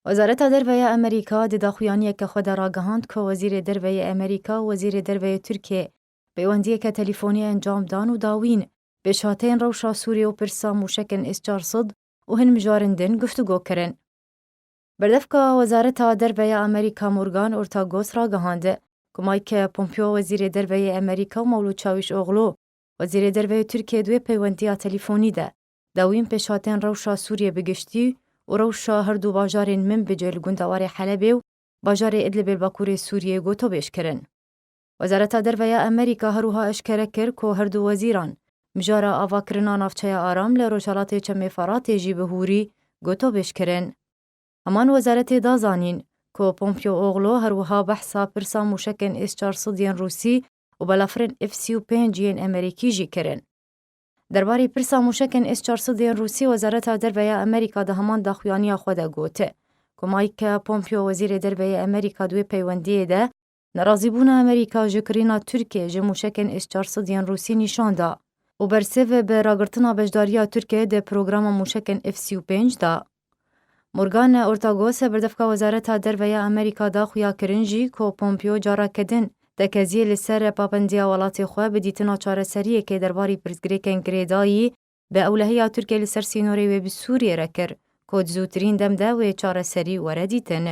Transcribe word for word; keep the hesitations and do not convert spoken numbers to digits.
Wezareta Derve ya Amerîka di daxuyaniyeke xwe de ragihand ku Wezîrê Derve yê Amerîka û Wezîrê Derve yê Tirkiyê peywendiyeke telîfonî encam dan û dawîn pêşhateyên rewşa Sûriyê û pirsa mûşekên S çar sed û hin mijarên din guftûgo kirin. Berdevka Wezareta Derve ya Amerîka Morgan Ortagus ragihand ku Mike Pompeo, Wezîrê Derve yê Amerîka, û Mewlût Çawîşoglu, Wezîrê Derve yê Tirkiyê, di wê peywendiya telîfonî de dawîn pêşhatên rewşa Sûriyê bi giştî û rewşa her du bajarên Minbicê li gundewarê Helebê û bajarê Idlibê li bakurê Sûriyê gotobêj kirin. Wezareta Derve ya Amerîka her wiha eşkere kir ku her du wezîran mijara avakirina navçeya Aram li rojhelatê Çemê Feratê jî bi hûrî gotobêj kirin. Heman wezaretê da zanîn ku Pompeo Oglu her wiha behsa pirsa mûşekên S çar sed yên Rûsî û balafirên F sî û pênc yên Amerîkî jî kirin. Derbarê pirsa mûşekên S çar sed yên Rûsî, Wezareta Derve ya Amerîka di heman daxuyaniya xwe de got ku Mike Pompeo, Wezîrê Derve yê Amerîka, di wê peywendiyê de nerazîbûna Amerîka ji kirîna Tirkiyê ji mûşekên S çar sed yên Rûsî nîşan da û bersiv bi ragirtina beşdariya Tirkiyê di programa mûşekên F sî û pênc da. Morgan Ortagus berdevka Wezareta Derve ya Amerîka da xuya kirin jî ku Pompeo careke din tekeziyê li ser pabendiya welatê xwe bi dîtina çareseriyekê derbarî pirsgirêkên girêdayî bi ewlehiya Tirkiyê li ser sînorê wê bi Sûriyê re kir ku di zûtirîn dem de wê çareserî were dîtin.